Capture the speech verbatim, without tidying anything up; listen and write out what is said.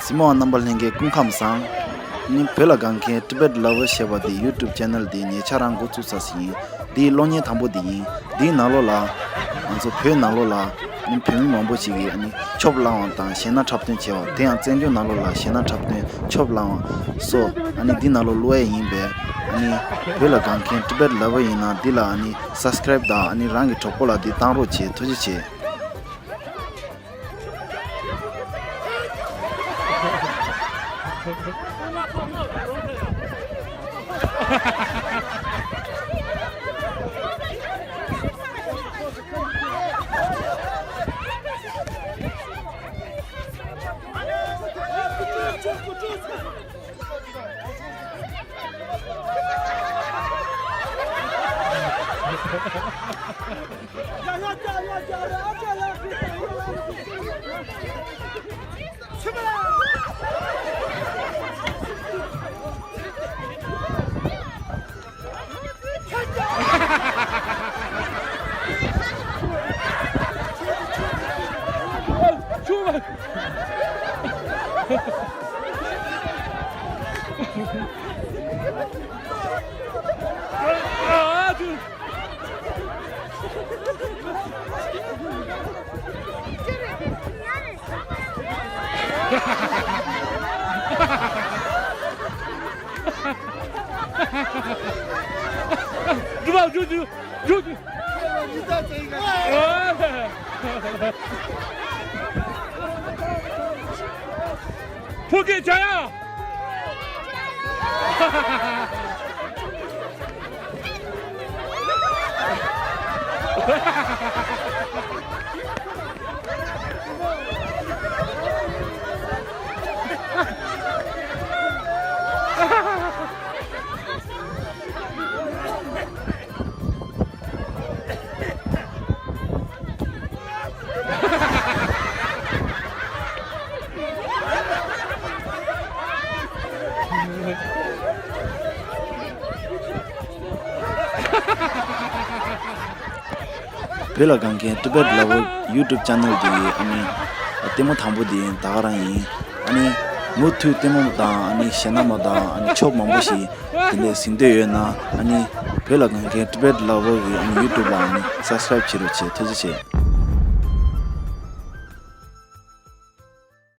གཟིགས་མོ་བ་རྣམ་པ་ལྷན་རྒྱས་སྐུ་ཁམས་བཟང་། ནི་བོད་ལ་དགའ་མཁན་Tibet Lover ཞེས་པ་འདི་YouTube channel འདི་ཉེ་ཆར་རང་འགོ་བཙུགས་ཚར་ཞིང་། འདིའི་གློག་བརྙན་དང་པོ་འདི་ཡིན། འདིའི་ནང་ལོགས་ལ་ང་ཚོ་བོད་ནང་ལོགས་ལ་ནི་བོད་མི་མང་པོ་ཞིག་གིས་ཨ་ནི་ཆོབ་བླངས་བ་དང་ཞེད་སྣང་འཁྲབ་སྟོན་བྱས་པ། དེ་ཡང་བཙན་བྱོལ་ནང་ལོགས་ལ་ཞེད་སྣང་འཁྲབ་སྟོན་ཆོབ་བླངས་བ་སོགས་ཨ་ནི་འདི་ནང་ལོགས་བླུག་ཡས་ཡིན་པས། ཨ་ནི་བོད་ལ་དགའ་མཁན་Tibet Lover ཡིན་ན་འདི་ལ་ཨ་ནི་subscribe དང་ཨ་ནི་རང་གི་གྲོགས་པོ་ལ་འདི་བཏང་རོགས་བྱེད། ཐུགས་རྗེ་ཆེ། ཕོ་སྐད་བྱ་ཡ། བོད་ལ་དགའ་མཁན་Tibet Lover YouTube channel འདི་ཡི་ཨ་ནི་ལྟད་མོ་དང་པོ་འདི་ད་ག་རང་ཡིན། ཨ་ནི་མུ་མཐུད་ལྟད་མོ་དང་ཨ་ནི་ཞེད་སྣང་མ་དང་ཨ་ནི་ཆོབ་མང་པོ་ཞིག་དེ་འདྲས་གཟིགས་འདོད་ཡོད་ན་ཨ་ནི་བོད་ལ་དགའ་མཁན་Tibet Lover གི་ཨ་ནི་YouTube ལ་ཨ་ནི་subscribe བྱེད་རོགས་བྱེད། ཐུགས་རྗེ་ཆེ།